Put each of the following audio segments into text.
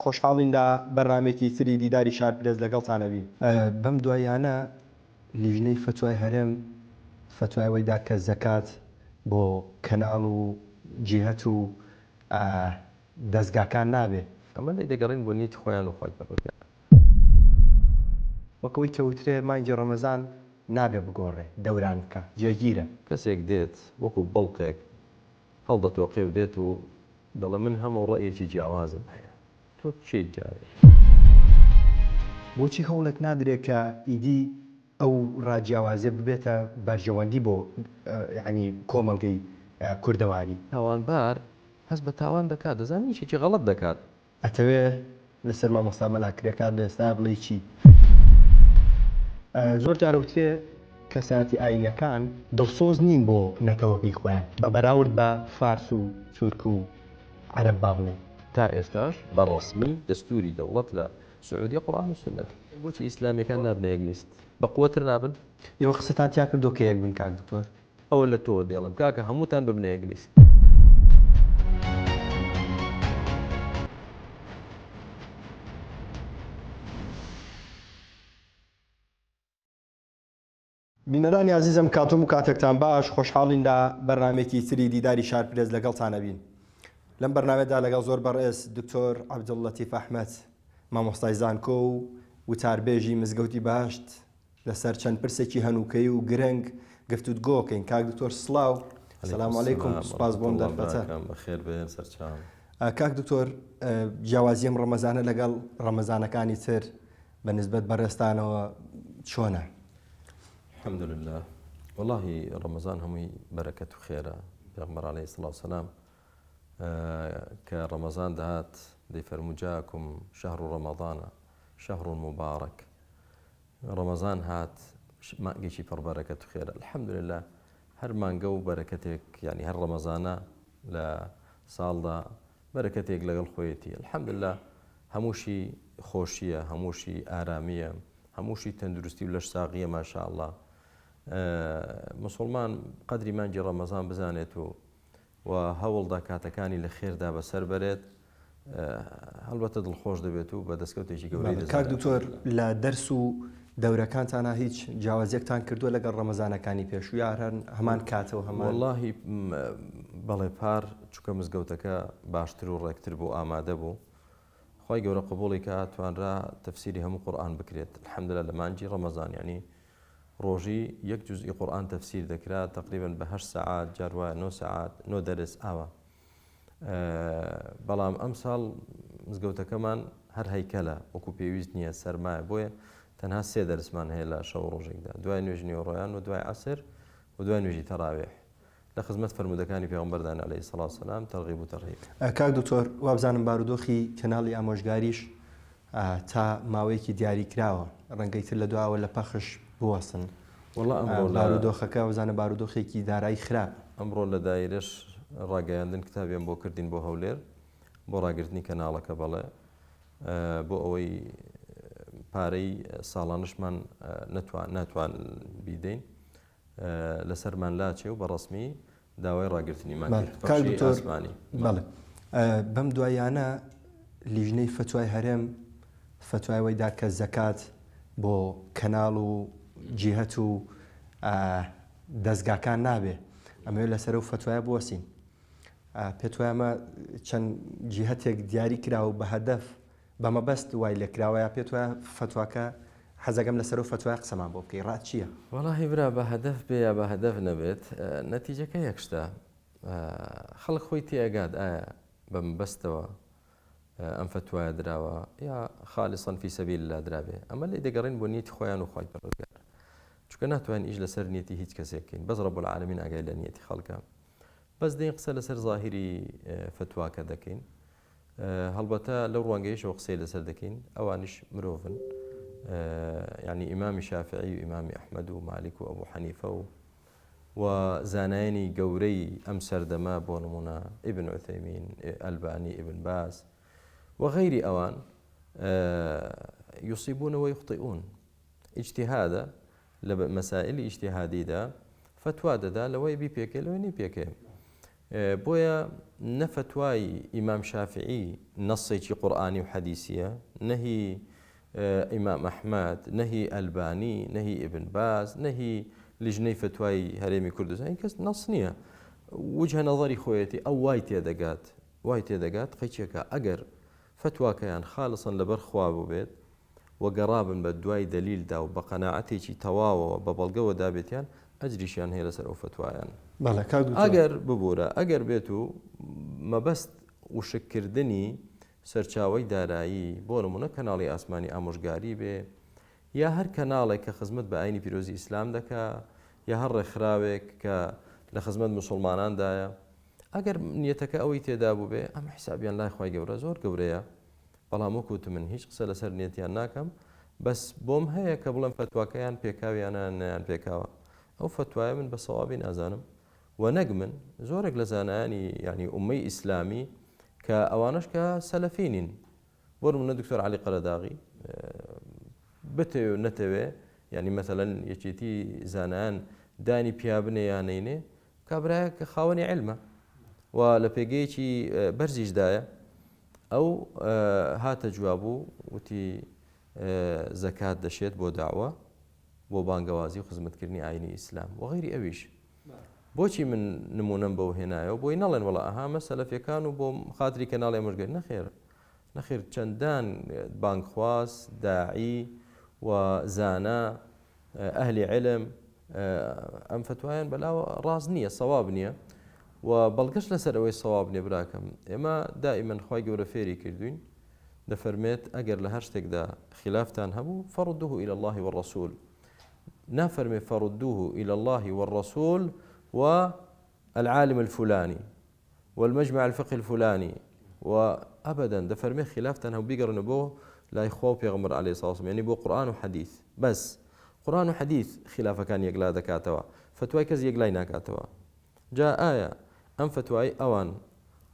خۆشحاڵین لە بەرنامەیەکی تری دیداری شار پرێس لەگەڵتان ئەبین. بەم دواییانە لیژنەی فەتوای هەرێم فەتوای ئەوەی دا کە زەکات بۆ کەناڵ و جیهەت و دەزگاکان نابێ. ئەمە لێی دەگەڕێین بۆ نیەتی خۆیان و خوای پەروەردگار. وەک ئەوەی کە وترێ مانگی ڕەمەزان نابێ بگۆڕێ، دەوران بکا، جێگیرە. کەسێک دێت وەکو بڵقێک هەڵدەتۆقێ و دێت و دەڵێ من هەمە و ڕەئیەکی جیاوازم هەیە، تۆ کێیت جارێ؟ بۆچی هەوڵێک نادرێ کە ئیدی ئەو ڕا جیاوازیە ببێتە بەرژەوەندی بۆ یانی کۆمەڵگەی کوردەواری؟ تاوانبار هەست بە تاوان دەکات، دەزانێ ئیشێکی غەڵەت دەکات. ئەتەوێ لەسەر مامۆستا مەلا کرێکار لە ئێستایا بڵێی چی؟ زۆر جار ئەوترێ کەسایەتی ئایینیەکان دڵسۆز نین بۆ نەتەوەکەی خۆیان بە بەراورد بە فارس و تورک و عەرەب با بڵێین. تا ئێستاش بە ڕەسمی دەستوری دەوڵەت لە سعودیە قورئان و سوننەتە. بۆچی ئیسلامیەکان نابنە یەک لیست؟ بە قوەتر نابن؟ ئێوە قسەتان تیا کردوە کە یەک بن کاک دکتۆر؟ ئەوە لە تۆوە دێڵم کاکە هەمووتان ببنە یەک لیست. بینەرانی ئازیزم کاتم و کاتێکتان باش خۆشحاڵین لە بەرنامەیەکی تری دیداری شار پرێس لەگەڵتان ئەبین لەم بەرنامەدا لەگەڵ زۆر بەڕێز دکتۆر عەبدوللەتیف ئەحمەد مامۆستای زانکۆ و وتاربێژی مزگەوتی بەهەشت لەسەر چەند پرسێکی هەنووکەیی و گرنگ گفتوگۆ کەین. کاک دکتۆر سڵاو. سلام علیکم سوپاس بۆم دەرفەتە. بەخێر بێن سەرچاوم. کاک دکتۆر جیاوازی ئەم ڕەمەزانە لەگەڵ ڕەمەزانەکانی تر بە نسبەت بەڕێزتانەوە چۆنە؟ الحمدلله وەڵاهی ڕەمەزان هەمووی بەرەکەت و خێرە. پێغەمبەر عەلەیهی سڵاو سەلام کە ڕەمەزان دەهات دەیفەرموو جاکم شهر ڕەمەضانە شهر مبارک ڕەمەزان هات مانگێکی پڕ بەرەکەت و خێرە الحمدللە هەر مانگە و بەرەکەتێک یعنی هەر ڕەمەزانە لە ساڵدا بەرەکەتێک لەگەڵ خۆیەتی الحمدللە هەمووشی خۆشیە هەمووشی ئارامیە هەمووشی تەندروستی و لەش ساغیە ماشاءاللە مسلمان قەدری مانگی ڕەمەزان بزانێت و و هەوڵدا کاتەکانی لە خێردا بەسەر بەرێت هەڵبەتە دڵخۆش دەبێت و بە دەستکەوتێکی گەورەی دەزانێت. کاک دکتۆر لە دەرس و دەورەکانتانا هیچ جیاوازیەکتان کردووە لەگەڵ ڕەمەزانەکانی پێشوو یا هەر هەمان کاتە و هەمان؟ وەڵاهی بەڵێ پار چونکە مزگەوتەکە باشتر و ڕێکتر بوو ئامادە بوو خوای گەورە قبوڵی کا توانرا تەفسیری هەموو قورئان بکرێت الحمدللە لە مانگی ڕەمەزان یعنی ڕۆژی یەک جوزئی قورئان تەفسیر دەکرا تەقریبەن بە هەشت سەعات جار وایە نۆ سەعات نۆ دەرس ئاوا بەڵام ئەمساڵ مزگەوتەکەمان هەر هەیکەلە وەکو پێویست نییە سەرمایە بۆیە تەنها سێ دەرسمان هەیە لە شەو ڕۆژێکدا دوای نوێژی نیوەڕۆیان و دوای عەسر و دوای نوێژی تەراویح لە خزمەت فەرموودەکانی پێغەمبەردان علیە سڵاو سەلام تەرغیب و تەرهیب. کاک دکتۆر وابزانم بارودۆخی کەناڵی ئامۆژگاریش تا ماوەیەکی دیاری کراوە ڕەنگە ئیتر لە دواوە لە پەخش بوەستن. وەڵا ئەمڕۆ لە. بارودۆخەکە وابزانم بارودۆخێکی دارایی خراپە. ئەمڕۆ لە دایرەش ڕاگەیاندن کتابیان بۆ کردین بۆ هەولێر بۆ ڕاگرتنی کەناڵەکە بەڵێ بۆ ئەوەی پارەی ساڵانشمان نەتوان ناتوان بیدەین لەسەرمان لاچێ و بە ڕەسمی داوای ڕاگرتنیمان کرد. کاک پەخشی دکتۆر ئاسمانی. بەڵێ بەم دواییانە لیژنەی فەتوای هەرێم فەتوای ئەوەی دا کە زەکات بۆ کەناڵ و جیهەت و دەزگاکان نابێ ئەمەوێت لەسەر ئەو فەتوایە بوەسین پێت وایە ئەمە چەند جیهەتێک دیاری کرا و بە هەدەف بە مەبەست وای لێکراوە یا پێت وایە فەتواکە حەزەکەم لەسەر ئەو فەتوایە قسەمان بۆ بکەی ڕات چییە؟ وەڵاهی برا بە هەدەف بێ یا بە هەدەف نەبێت نەتیجەکە یەک شتە خەڵک خۆی تێئەگات ئایا بە مەبەستەوە ئەم فەتوایە دراوە یا خالصا فی سبیل الله درابێ ئەمە لێ دەگەڕێن بۆ نیەتی خۆیان و خوای پەروەردگار چونکە ناتوانین ئیش لەسەر نیەتی هیچ کەسێک بکەین بەس رب العالمین ئاگای لە نیەتی خەڵکە بەس دێین قسە لەسەر زاهیری فەتواکە دەکەین هەڵبەتە لەو ڕوانگەیەشەوە قسەی لەسەر دەکەین ئەوانیش مرۆڤن یعنی ئیمامی شافعی و ئیمامی ئەحمەد و مالیک و ئەبوو حەنیفە و و زانایانی گەورەی ئەم سەردەمە بۆ نمونە ئیبن عوثەیمین ئەلبانی ئیبن باز و غەیری ئەوان یصیبون و یخطئون ئیجتیهادە لە مەسائلی ئیجتیهادیدا فەتوا دەدا لەوەی بیپێکێ لەوەی نەیپێکێ. بۆیە نە فەتوای ئیمام شافعی نەصێکی قورئانی و حەدیسیە، نە هی ئیمام ئەحمەد، نە هی ئەلبانی، نە هی ئیبن باز، نە هی لیژنەی فەتوای هەرێمی کوردستان، هی کەس نەص نییە. وجهە نەزەری خۆیەتی، ئەو وای تێدەگات، وای تێدەگات قەیچێکە ئەگەر فەتواکەیان خالصا لەبەر خوا بووبێت و گەڕابن بە دوای دەلیلدا و بە قەناعەتێکی تەواوەوە بە بەڵگەوە دابێتیان ئەجریشیان هەیە لەسەر ئەو فەتوایان. بەڵێ کاک دکتۆر. ئەگەر ببورە ئەگەر بێت و مەبەست وشک کردنی سەرچاوەی دارایی بۆ نمونە کەناڵی ئاسمانی ئامۆژگاری بێ یا هەر کەناڵێک کە خزمەت بە ئاینی پیرۆزی ئیسلام دەکا یا هەر ڕێکخراوێک کە لە خزمەت موسوڵماناندایە ئەگەر نیەتەکە ئەوەی تێدا بووبێ ئەم حیسابیان لای خوای گەورە زۆر گەورەیە بەڵام وەک وتم من هیچ قسە لەسەر نیەتیان ناکەم بەس بۆم هەیە کە بڵێم فەتواکەیان پێکاویانە نەیان پێکاوە ئەو فەتوایە من بە سەوابی نازانم و نەک من زۆرێک لە زانایانی یعنی ئومەی ئیسلامی کە ئەوانەش کە سەلەفی نین بۆ نمونە دکتۆر علی قەرەداغی بتەوێ و نەتەوێ یعنی مەسەلەن یەکێتی زانایان دانی پیابنێ یا نەینێ کابرایە کە خاوەنی علمە و لە پێگەیەکی بەرزیشدایە ئەو هاتە جواب و وتی زەکات دەشێت بۆ داوە بۆ بانگەوازی و خزمەتکردنی ئاینی ئیسلام و غیری ئەویش بۆچی من نمونەم بەو هێنایەوە بۆی نەڵێن وڵا ئەها مەسەلەفیەکان و بۆ خاتری کەناڵی ئەمەشگەر نەخێر نەخێر چەندان بانگخواز داعی و زانا ئەهلی علم ئەم فتوایان بەلاوە ڕاست نییە سەواب نییە و بەڵگەش لەسەر ئەوەی سەواب نییە براکەم ئێمە دائیمەن خوای گەورە فێری کردوین دەفەرمێت ئەگەر لە هەر شتێکدا خلافتان هەبوو فردوه إلى الله والرسول نافەرمێ فردوه إلى الله والرسول والعالم الفلاني والمجمع الفقهي الفلاني و ئەبەدەن دەفەرمێ خلافتان هەبوو بیگەڕێنە بۆ لای خوا و پێغەمبەر علیه الصلاة والسلام یعنی بۆ قورئان و حەدیث بەس قورئان و حەدیث خلافەکان یەکلا دەکاتەوە فتوای کەس یەکلای ناکاتەوە جا ئایا ئەم فتوای ئەوان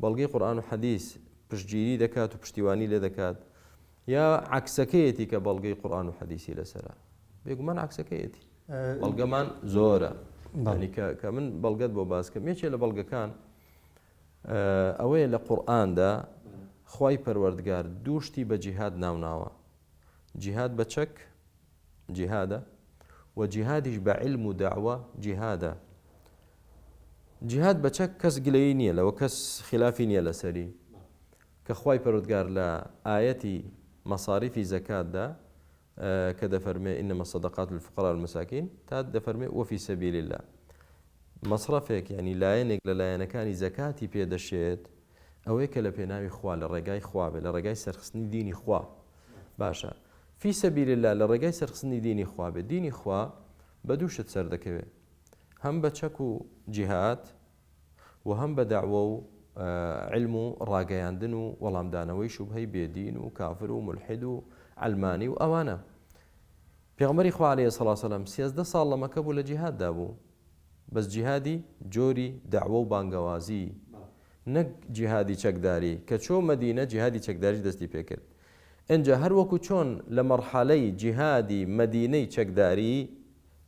بەڵگەی قورئان و حەدیث پشتگیری دەکات و پشتیوانی لێ دەکات یا عەکسەکەیەتی کە بەڵگەی قورئان و حەدیسی لەسەرە بێگومان عەکسەکەیەتی بەڵگەمان زۆرە کە من بەڵگەت بۆ باسکەم یەکێ لە بەڵگەکان ئەوەیە لە قورئاندا خوای پەروەردگار دووشتی بە جیهاد ناوناوە جیهاد بە چەک جیهادە و جیهادیش بە علم و داوە جیهادە جیهاد بە چەک کەس گلەیی نییە لەوە کەس خلافی نییە لەسەری کە خوای پەروەردگار لە ئایەتی مەصاریفی زەکاتدا کە دەفەرمێ انما الصدقات للفقراء والمساکین تا دەفەرمێ وفی سبیل اللە مەسرەفێک یعنی لایەنێک لە لایەنەکانی زەکاتی پێ دەشێت ئەوەیە کە لە پێناوی خوا لە ڕێگای خوا بێ لە ڕێگای سەرخستنی دینی خوا باشە فی سبیل اللە لە ڕێگای سەرخستنی دینی خوا بێ دینی خوا بە دوو شت سەردەکەوێ هەم بە چەک و جیهاد و هەم بە دەعوە و عیلم و ڕاگەیاندن و وەڵامدانەوەی شوبهەی بێدین و کافر و مولحید و عەلمانی و ئەوانە. پێغەمبەری خوا علیە سڵا سەلام 13 ساڵ لە مەکە بوو لە جیهاددا بوو بەس جیهادی جۆری دەعوە و بانگەوازی نەک جیهادی چەکداری کە چۆ مەدینە جیهادی چەکداریش دەستی پێکرد ئینجا هەر وەکو چۆن لە مەرحەلەی جیهادی مەدینەی چەکداری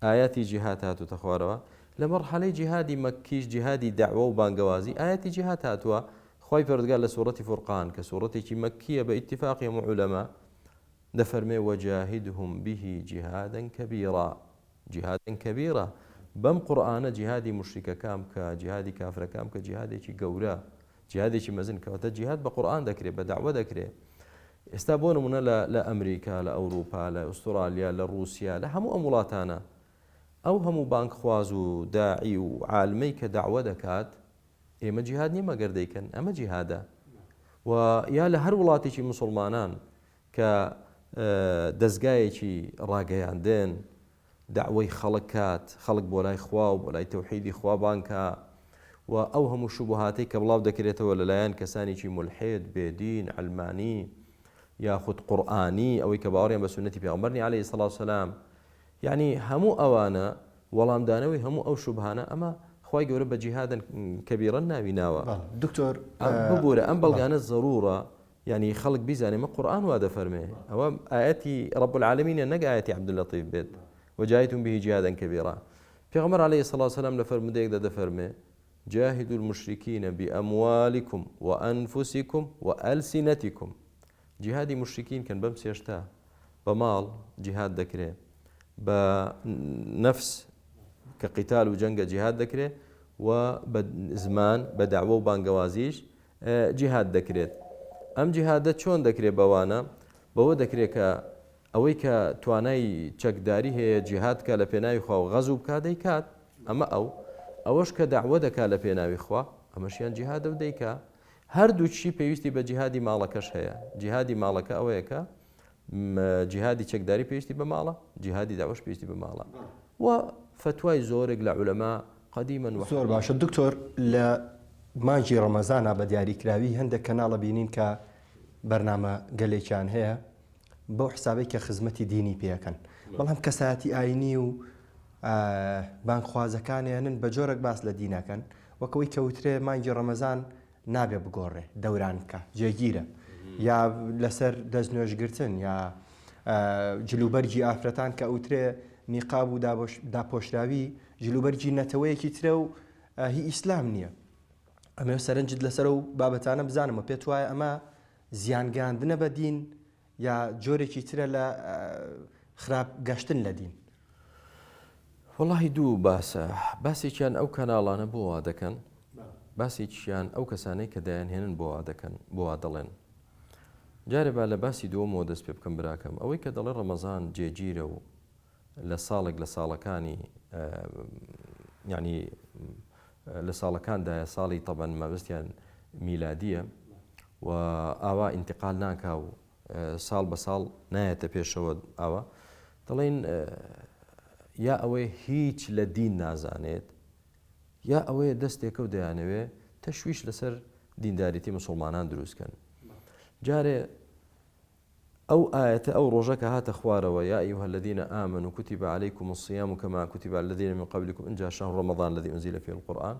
ئایەتی جیهاد هاتووتە خوارەوە، لە مەڕحەلەی جیهادی مەککیش جیهادی دەعوە و بانگەوازی ئایەتی جیهاد هاتووە، خوای پەروەردگار لە سوڕەتی فورقان کە سوڕەتێکی مەککیە بە ئیتیفاقی هەموو عولەما دەفەرمێ وجاهدهم به جهادا کبیرا جهادا کبیرا بەم قورئانە جیهادی موشریکەکان بکە جیهادی کافرەکان بکە جیهادێکی گەورە جیهادێکی مەزن کەواتە جیهاد بە قورئان دەکرێ بە دەعوە دەکرێ ئێستا بۆ نمونە لە لە ئەمریکا لە ئەوروپا لە ئوسترالیا لە رووسیا لە هەموو ئەم وڵاتانە ئەو هەموو بانگخواز و داعی و عالمەی کە داوە دەکات ئێمە جیهاد نییە مەگەر دەیکەن ئەمە جیهادە و یا لە هەر وڵاتێکی مسلمانان کە دەستگایەکی ڕاگەیاندن دەعوەی خەڵک کات، خەڵک بۆ لای خوا و بۆ لای تەوحیدی خوا بانگ کا و ئەو هەموو شوبوهاتەی کە بڵاو دەکرێتەوە لەلایەن کەسانێکی مولحید، بێدین، عەلمانی یاخود قورئانی، ئەوەی کە باوەڕیان بە سوننەتی پێغەمبەر نیە عەلەیهی سڵاو سەلام، یەعنی هەموو ئەوانە وەڵامدانەوەی هەموو ئەو شوبهانە ئەمە خوای گەورە بە جیهادن کەبیرەن ناوی ناوە. دکتۆر ببورە ئەم بەڵگانە زەرورە یانی خەڵک بیزانێ مە قورئان وا دەفەرمێ ئەوە ئایەتی رب العالمینە نەک ئایەتی عبداللطیف بێت وجاهدهم به جهادا کبیرا پێغەمبەر علیه الصلاة والسلام لە فەرموودەیەکدا دەفەرمێ. جاهدوا المشرکین باموالکم وانفسکم والسنتکم جیهادی موشریکین کەن بەم سێشتە بە ماڵ جیهاد دەکرێ بە نەفس کە قیتال و جەنگە جیهاد دەکرێ و بە زمان بە داوە و بانگەوازیش جیهاد دەکرێت ئەم جیهادە چۆن دەکرێت بەوانە بەوە دەکرێت کە ئەوەی کە توانای چەکداری هەیە جیهاد بکا لە پێناوی خوا و غەزو بکا دەیکات ئەمە ئەو، ئەوەش کە دەعوە دەکا لە پێناوی خوا ئەمەشیان جیهادە و دەیکا، هەردووکیشی پێویستی بە جیهادی ماڵەکەش هەیە، جیهادی ماڵەکە ئەوەیە کە جیهادی چەکداری پێویستی بە ماڵە، جیهادی دەعوەش پێویستی بە ماڵە و فەتوای زۆرێک لە عولەما قدیما و زۆر باشە دکتۆر لە مانگی ڕەمەزانا بە دیاریکراوی هەندێک کەناڵە بینین کە بەرنامە گەلێکیان هەیە بەو حسابەی کە خزمەتی دینی پێ ئەکەن بەڵام کەسایەتی ئاینی و بانگخوازەکانیانن بە جۆرەک باس لە دینەکەن وەکەوەی کەوترێ مانگی ڕەمەزان نابێ بگۆڕێ دەوران بکە جێگیرە یا لەسەر دەست نوێژگرتن یا جلوبەرگی ئافرەتان کە ئەوترێ نیقاب و داپۆشراوی جلوبەرگی نەتەوەیەکی ترە و هی ئیسلام نییە ئەمێ سەرنجت لەسەر و بابەتانە بزانمە پێت وایە ئەمە زیان گەیاندنە بە دین یا جۆرێکی ترە لە خراپ گەشتن لە دین؟ وەڵاهی دوو باسە باسێکیان ئەو کەناڵانە بۆ وا دەکەن باسێکیان ئەو کەسانەی کە دایانهێنن بۆ وا دەکەن بۆ وا دەڵێن جارێ با لە باسی دووەمەوە دەست پێ بکەم براکەم ئەوەی کە دەڵێ ڕەمەزان جێگیرە و لە ساڵێک لە ساڵەکانی یعنی لە ساڵەکاندایە ساڵی تەبەن مەبەستیان میلادیە و ئاوا ئینتقال ناکا و ساڵ بە ساڵ نایەتە پێشەوە ئاوا دەڵێن یا ئەوەی هیچ لە دین نازانێت یا ئەوەیە دەستێکە و دەیانەوێ تەشویش لەسەر دینداریتی مسلمانان دروستکەن جارێ ئەو ئایەتە ئەو ڕۆژە کە هاتە خوارەوە، یا ایها الذین آمنوا کتب علیکم الصیام کما کتب علی الذین من قبلکم ئینجا شهر رمضان الذی انزل فیه القرآن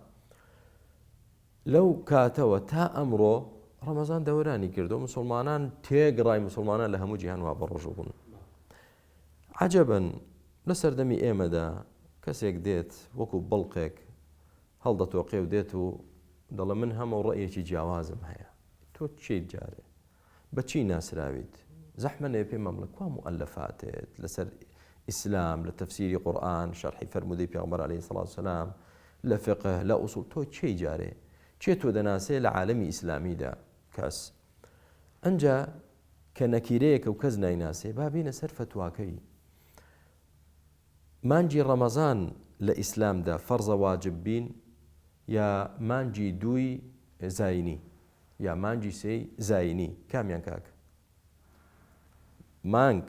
لەو کاتەوە تا ئەمڕۆ ڕەمەزان دەورانی کردو مسلمانان تێگڕای مسلمانان لە هەموو جیهان وا بەڕۆژوو بوون عجبن لە سەردەمی ئێمەدا کەسێک دێت وەکو بڵقێک هەڵدەتۆقێ و دێت و دەڵێ من هەمە و ڕەیەکی جیاوازم هەیە تۆ چیت جارێ بە چی ناسراویت؟ زەحمە نەبێ پێمان بڵێ کوا موئەلەفاتت لەسەر ئیسلام لە تەفسیری قورئان شەرحی فەرموودەی پێغەمبەر عەلەیهی سڵات وسەلام لە فقه لە ئوسوڵ تۆ کێی جارێ کێ تۆ دەناسێ لە عالەمی ئیسلامیدا کەس ئەنجا کە نەکیرەیەکە و کەس نایناسێ با بینە سەر فەتواکەی مانگی ڕەمەزان لە ئیسلامدا فەرزە واجب بین یا مانگی دووی زاینی یا مانگی سێی زاینی کامیان کاک مانگ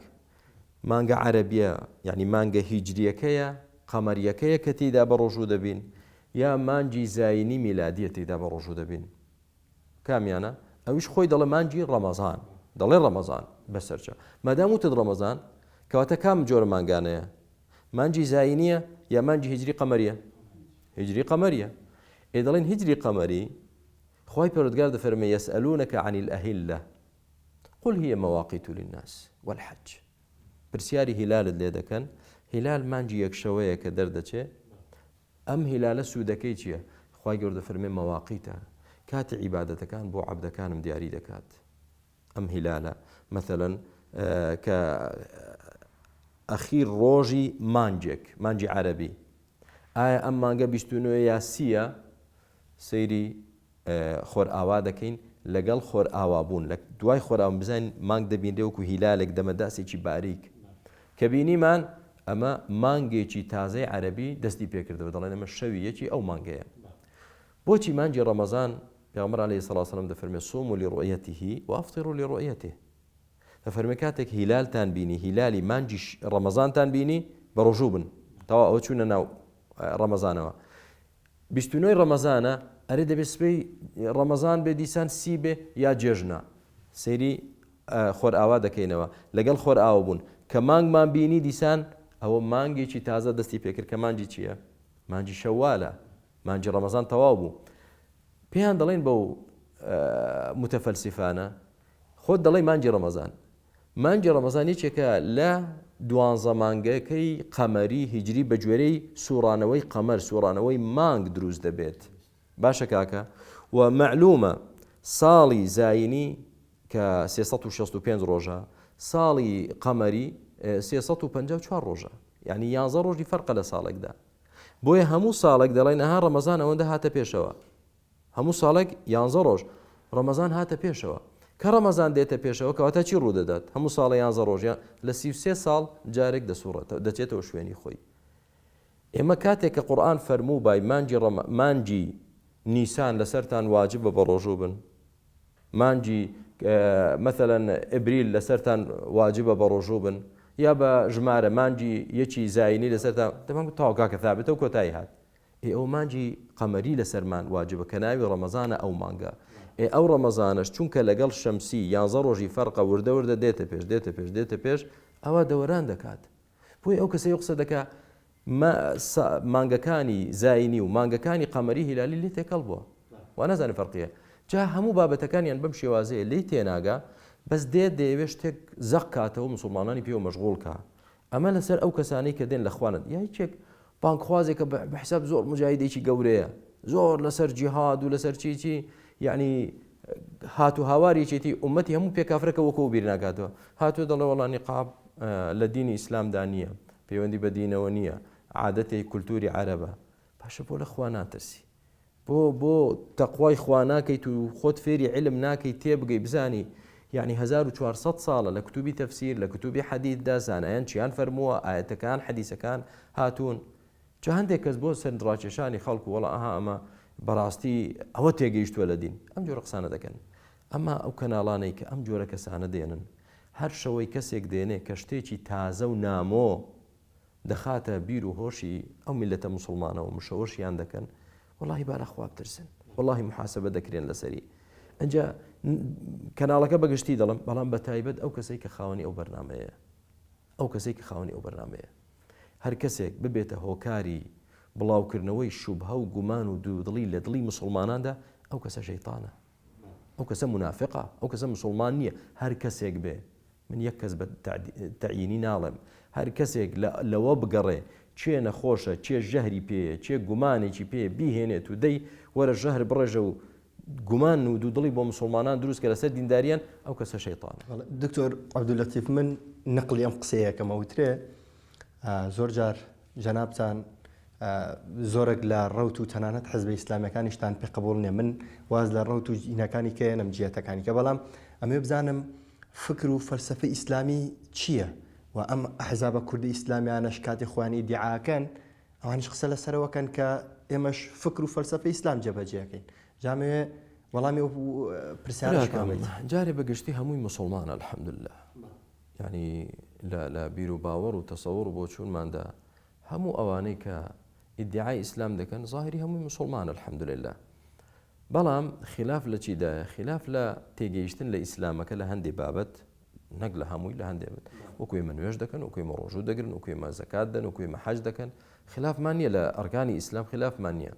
مانگە عەرەبیە یعنی مانگە هیجریەکەیە قەمەریەکەیە کە تێیدا بە ڕۆژوو دەبین یا مانگی زاینی میلادیە تێیدا بە ڕۆژوو دەبین کامیانە ئەویش خۆی دەڵێ مانگی ڕەمەزان دەڵێ ڕەمەزان بەسەرچە مادام وتت ڕەمەزان کەواتە کام جۆرە مانگانەیە مانگی زاینیە یا مانگی هیجری قەمەریە هیجری قەمەریە ئێ دەڵێن هیجری قەمەری خوای پەروەردگار دەفەرمێ یسئلونک عن الاهلە قل هی مواقیت للناس والحج پرسیاری هیلالت لێ دەکەن هیلال مانگی یەک شەوەیە کە دەردەچێ ئەم هیلالە سوودەکەی چییە خوای گەورە دەفەرمێ مەواقیتە کاتی عیبادەتەکان بۆ عەبدەکانم دیاری دەکات ئەم هیلالە مەثەلەن کە ئەخیر ڕۆژی مانگێک مانگی عەرەبی ئایا ئەم مانگە 29 یا سیە سەیری خۆرئاوا دەکەین لەگەڵ خۆرئاوا بوون لە دوای خۆراوم بزانین مانگ دەبینرێ وەکو هیلالێک دەمەداسێکی باریک کە بینیمان ئەمە مانگێکی تازەی عەرەبی دەستی پێکردەوە دەڵێن ئەمە شەوی یەکی ئەو مانگەیە بۆچی مانگی ڕەمەزان پێغەمبەر علیە الصلوة والسلام دەفەرمێ صوموا لرؤیته وافطروا لرؤیته دەفەرمێ کاتێک هیلالتان بینی هیلالی مانگی ڕەمەزانتان بینی بە ڕۆژوو بن تەوا ئەوە چوونە ناو ڕەمەزانەوە 29 ڕەمەزانە ئەرێ دەبێ سبەی ڕەمەزان بێ دیسان سی بێ یا جێژنە سەیری خۆرئاوا دەکەینەوە لەگەڵ خۆرئاوە بوون کە مانگمان بینی دیسان ئەوە مانگێکی تازە دەستی پێکرد کە مانگی چییە؟ مانگی شەوالە مانگی ڕەمەزان تەواو بوو پێیان دەڵێن بەو متەفەلسیفانە خۆت دەڵێی مانگی ڕەمەزان مانگی ڕەمەزان یەکێکە لە دوانزە مانگەکەی قەمەری هیجری بە گوێرەی سوڕانەوەی قەمەر سوڕانەوەی مانگ دروست دەبێت. باشە کاکە و مەعلومە ساڵی زاینی کە 365 ڕۆژە ساڵی قەمەری 354 ڕۆژە یعنی 11 ڕۆژی فەرقە لە ساڵێکدا بۆیە هەموو ساڵێک دەڵێن ئەها ڕەمەزان ئەوەندە هاتە پێشەوە هەموو ساڵێک یانزە ڕۆژ ڕەمەزان هاتە پێشەوە کە ڕەمەزان دێتە پێشەوە کەواتە چی ڕوودەدات هەموو ساڵە یانزە ڕۆژیان لە 33 ساڵ جارێک دەسوڕێتەوە دەچێتەوە شوێنی خۆی ئێمە کاتێک کە قورئان فەرموو بای مانگی ڕەمە مانگی نیسان لەسەرتان واجبە بە ڕۆژوو بن مانگی مەثەلەن ئبریل لەسەرتان واجبە بە ڕۆژوو بن یا بە ژمارە مانگی یەکی زایینی لەسەرتان دەمان گوت تەواو کاکە ثابتە و کۆتایی هات ئێ ئەو مانگی قەمەری لەسەرمان واجبە کە ناوی ڕەمەزانە ئەو مانگە ئێ ئەو ڕەمەزانەش چونکە لەگەڵ شەمسی یانزە ڕۆژی فەرقە وردە وردە دێتە پێش دێتە پێش دێتە پێش ئەوە دەوەران دەکات بۆیە ئەو کەسەی قسە دەکا مانگەکانی زینی و مانگەکانی قەمەری هیلالی لێ تێکەڵ بووە وا نازانێت فەرقیە جا هەموو بابەتەکانیان بەم شێوازەیە لی تێناگا بەس دێت دەیەوێت شتێک زەق کاتەوە مسلمانانی پێوە مەشغوڵ کا ئەمە لەسەر ئەو کەسانەی کە دێن لە خوانت یا یەکێک بانگخوازێکە بە حساب زۆر مجاهیدێکی گەورەیە زۆر لەسەر جیهاد و لەسەر چی چی یعنی هات و هاوار یەکێتی ئومەتی هەموو پێ کافرەکە وەکو بیر ناکاتەوە هاتووە دەڵێ وەڵا نیقاب لە دینی ئیسلامدا نییە پەیوەندی بە دینەوە نییە عادەتێک کولتوری عەرەبە باشە بۆ لە خوا ناترسی بۆ بۆ تەقوای خوا ناکەیت و خۆت فێری علم ناکەیت تێبگەی بزانی یعنی 1400 ساڵە لە کتوبی تەفسیر لە کتوبی حەدیثدا زانایان چیان فەرمووە ئاەتەکان حەدیسەکان هاتوون جا هەندێک کەس بۆ سەرنجڕاکێشانی خەڵک و وەڵا ئەها ئەمە بەڕاستی ئەوە تێگەیشتووە لە دین ئەم جۆرە قسانە دەکەن ئەما ئەو کەناڵانەی کە ئەم جۆرە کەسانە دێنن هەر شەوەی کەسێک دێنێ کە شتێکی تازە و نامۆ دەخاتە بیر و هۆشی ئەو میلەتە مسلمانەوە مشەوەشیان دەکەن وەڵاهی با لە خوا بترسن وەڵاهی محاسبە دەکرێن لەسەری ئەجا کەناڵەکە بەگشتی دەڵم بەڵام بە تایبەت ئەو کەسەی کە خاوەنی ئەو بەرنمەیە ئەو کەسەی کە خاوەنی ئەو بەرنمەیە هەر کەسێک ببێتە هۆکاری بڵاوکردنەوەی شوبهە و گومان و دوودڵی لە دڵی مسلماناندا ئەو کەسە شەیتانە ئەو کەسە منافقە ئەو کەسە مسلمان نییە هەر کەسێک بێ من یەک کەس بە تەعیینی ناڵێم هەر کەسێک لەوە بگەڕێ کێ نەخۆشە کێ ژەهری پێیە کێ گومانێکی پێ بیهێنێت و دەی وەرە ژەهر بڕێژە و گومان و دوودڵی بۆ مسلمانان دروست کە لەسەر دینداریان ئەو کەسە شەیتانە. دکتۆر عەبدوللەتیف من نەقلی ئەم قسەیەکەم ئەوترێ زۆر جار جەنابتان زۆرێک لە ڕەوت و تەنانەت حزبە ئیسلامیەکانیشتان پێ قبوڵ نییە من واز لە ڕەوت و ئینەکانی کەێنم جیەتەکانی کە بەڵام ئەمێ بزانم فکر و فەلسفە ئیسلامی چییە و ئەم ئەحزابە کوردی ئیسلامیانەش کاتی خۆیان ئیدعاکەن ئەوانیش قسە لەسەرەوەکەن کە ئێمەش فکر و فەلسفە ئیسلام جێبەجێەکەین جامەوێ وەڵامی ئەو پرسیارەکەم جارێ بەگشتی هەمووی مسلمانە الحمدلله یانی لە لە بیر و باوەڕ و تەسەوڕ و بۆچوونماندا هەموو ئەوانەی کە ئیدعای ئیسلام دەکەن ظاهری هەمووی مسلمانە الحمدلله بەڵام خلاف لە چیدایە خلاف لە تێگەیشتن لە ئیسلامەکە لە هەندێ بابەت نەک لە هەمووی لە هەندێ بن وەکو ئێمە نوێژ دەکەن وەکو ئێمە ڕۆژوو دەگرن وەکو ئێمە زەکات دەن وەکو ئێمە حەج دەکەن خلافمان نییە لە ئەرکانی ئیسلام خلافمان نییە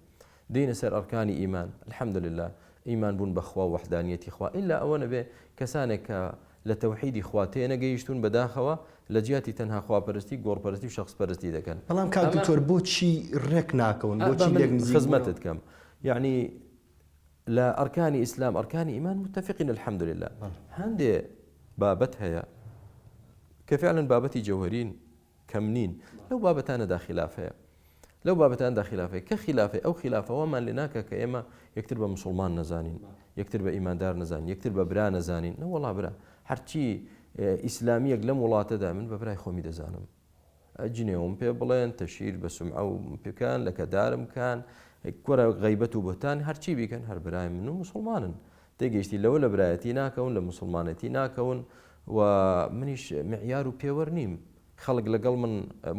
دێینە سەر ئەرکانی ئیمان الحمدللە ئیمان بوون بە خوا و وەحدانیەتی خوا ئیلا ئەوە نەبێ کەسانێک کە لە تەوحیدی خوا تێنەگەیشتوون بەداخەوە لە جیاتی تەنها خواپەرستی گۆڕپەرستی و شەخسپەرستی دەکەن. بەڵام کاک دکتۆر بۆچی ڕێک ناکەون بۆچی لێک نزیک بوونەوە؟ خزمەتت کەم یەعنی لە ئەرکانی ئیسلام ئەرکانی ئیمان متفقین الحمدللە هەندێ بابەت هەیە کە فعلا بابەتی جەوهەرین کەم نین لەو بابەتانەدا خیلاف هەیە لەو بابەتاندا خیلاف هەیە کە خیلافەی ئەو خیلافە وامان لێ ناکە کە ئێمە یەکتر بە مسلمان نەزانین یەکتر بە ئیماندار نەزانین یەکتر بە برا نەزانین نەوەڵا برا هەرچی ئیسلامیەک لەم وڵاتەدا من بە برای خۆمی دەزانم جنێوم پێ بڵێن تەشیر بە سمعە و پێکان لە کەدارم کان کوڕە غیبەت و بهتان هەرچی بیکەن هەر برای من و مسلمانن تێگەیشتی لەوە لە برایەتی ناکەون لە موسڵمانێتی ناکەون و منیش معیار و پێوەر نیم خەڵک لەگەڵ من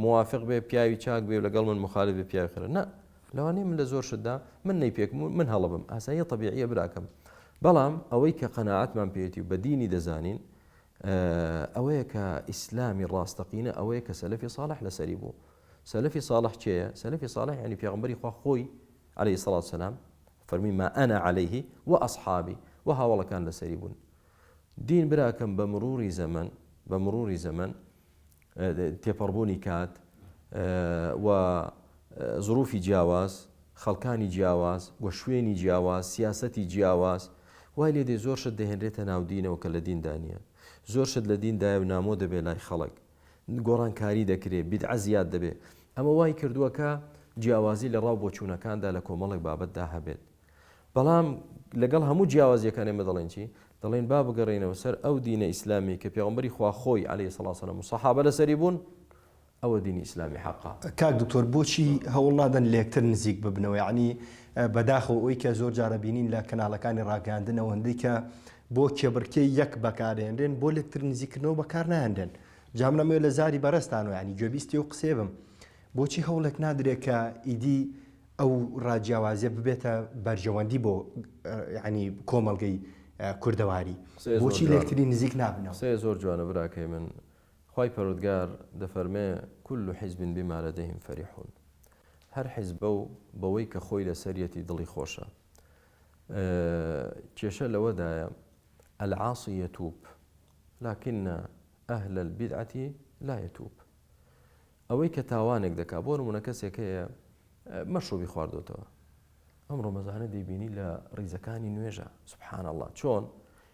موافق بێ پیاوی چاک بێ و لەگەڵ من مخالف بێ پیاوی خێرە نا لەوانەیە من لە زۆر شتدا من نەیپێکم و من هەڵە بم ئاساییە تەبیعیە براکەم بەڵام ئەوەی کە قەناعەتمان پێیەتی و بە دینی دەزانین ئەوەیە کە ئیسلامی ڕاستەقینە ئەوەیە کە سەلەفی ساڵح لەسەری بوو سەلەفی ساڵح کێیە سەلەفی ساڵح یعنی پێغەمبەری خوا خۆی علیه الصلاة والسلام فەرمووی ما انا علیه و اصحابی و هاوەڵەکان لەسەری بوون. دین براکەم بە مروری زەمەن بە مروری زەمەن تێپەڕبوونی کات و زروفی جیاواز. خەڵکانی جیاواز و شوێنی جیاواز، سیاسەتی جیاواز، وای لێ دێ زۆر شت دەهێنرێتە ناو دینەوە کە لە دیندا نییە. زۆر شت لە دیندایە و نامۆ دەبێ لای خەڵک. گۆڕانکاری دەکرێ، بیدعە زیاد دەبێ. ئەمە وای کردووە کە جیاوازی لە ڕاو بۆچوونەکاندا لە کۆمەڵێک بابەتدا هەبێت. بەڵام لەگەڵ هەموو جیاوازییەکان ئێمە دەڵێین چی؟ دەڵێین با بگەڕێینەوە سەر ئەو دینە ئیسلامیەی کە پێغەمبەری خوا خۆی علیە سڵاو سلام و سەحابە لەسەری بوون، ئەوە دینی ئیسلامی حەقە. کاک دکتۆر بۆچی هەوڵ نادەن لەیەکتر نزیک ببنەوە یەعنی بەداخەوە ئەوی کە زۆر جارە بینین لە کەناڵەکانی ڕاگەیاندن ئەوەندەی کە بۆ کێبڕکێی یەک بەکارێنرێن بۆ لێکتر نزیکردنەوە بەکار نایەنرێن جا من ئەمەوێ لە زاری بەڕێزتانەوە یەعنی گوێبیستی ئەو قسەیە بم بۆچی هەوڵێک نادرێ کە ئیدی ئەو ڕاجیاوازیە ببێتە بەرژەوەندی بۆ یەعنی کۆمەڵگەی کوردەواری بۆچی لێکتری نزیک نابنەوە؟ قسەیە زۆر جوانە براکەی من خوای پەروەردگار دەفەرمێ، کل حزب بما لدیهم فریحون، هەر حزبە و بەوەی کە خۆی لەسەریەتی دڵی خۆشە. کێشە لەوەدایە، العاصی یتوب لکن اهل البدعە لا یتوب، ئەوەی کە تاوانێک دەکا، بۆ نمونە کەسێک هەیە مەشروبی خواردۆتەوە، ئەم ڕەمەزانە دەیبینی لە ڕیزەکانی نوێژە، سبحان اللە، چۆن؟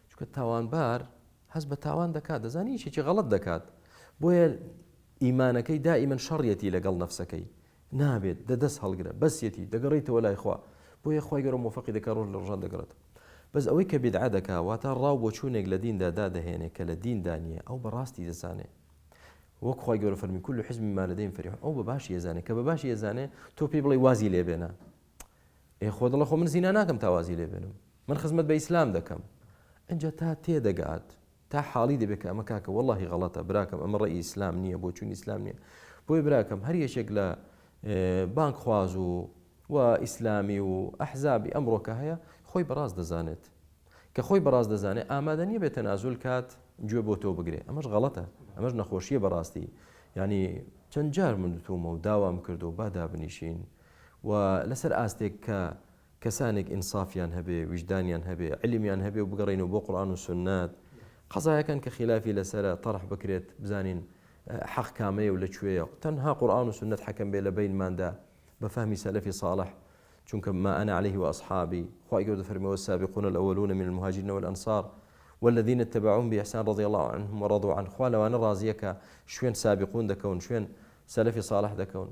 چونکە تاوانبار هەست بە تاوان دەکات دەزانی یەکێکی غەڵەت دەکات بۆیە ئیمانەکەی دائیمەن شەڕیەتی لەگەڵ نەفسەکەی نابێت دە دەست هەڵگرە بەسیەتی دەگەڕیتەوە لای خوا بۆیە خوای گەورە مۆفەقی دەکات ڕۆژ لە ڕۆژان دەگەڕێتەوە بەس ئەوەی کە بیدعە دەکا واتە ڕاو بۆچوونێک لە دیندا دادەهێنێ کە لە دیندا نییە ئەو بەڕاستی دەزانێ وەک خوای گەورە فەرمی كل حزب بما لديهم فرحون ئەو بە باشی ئەزانێ کە بە باشی ئەزانێ تۆ پێی بڵێ وازی لێ بێنە ئێ خۆ دڵە خۆ من زینا ناکەم تا وازی لێ بێنم من خزمەت بە ئیسلام دەکەم ئینجا تا تێدەگات تا حاڵی دەبێت کە ئەمە کاکە وەڵاهی غەڵەتە براکەم ئەمە ڕێی ئیسلام نییە بۆچوونی ئیسلام نییە بۆیە براکەم هەر یەکێک لە بانگخواز و و ئیسلامی و ئەحزابی ئەمڕۆکە هەیە خۆی بەڕاست دەزانێت کە خۆی بەڕاست دەزانێت ئامادە نییە بێت تەنازول کات گوێ بۆ تۆ بگرێ ئەمەش غەڵەتە ئەمەش نەخۆشیە بەڕاستی ینی چەند جار من دوتومە و داوام کردو با دابنیشین و لەسەر ئاستێک کە کەسانێک ئینسافیان هەبێ، ویژدانیان هەبێ، عیلمیان هەبێ و بگەڕێینەوە بۆ قورئان و سوننەت، قەزایەکان کە خیلافی لەسەرە تەرح بکرێت بزانین حەق کامەیە و لە کوێیە، تەنها قورئان و سوننەت حەکەم بێ لە بەینماندا بە فەهمی سەلەفی ساڵح، چونکە ما انا علیه واصحابی، خوای گەورە دەفەرموێ والسابقون الاولون من المهاجرین والانصار والذین اتبعوهم بإحسان رضی الله عنهم ورضوا عنه، خوا لەوانە ڕازیە کە شوێن سابقون دەکەون، شوێن سەلەفی صالح دەکەون.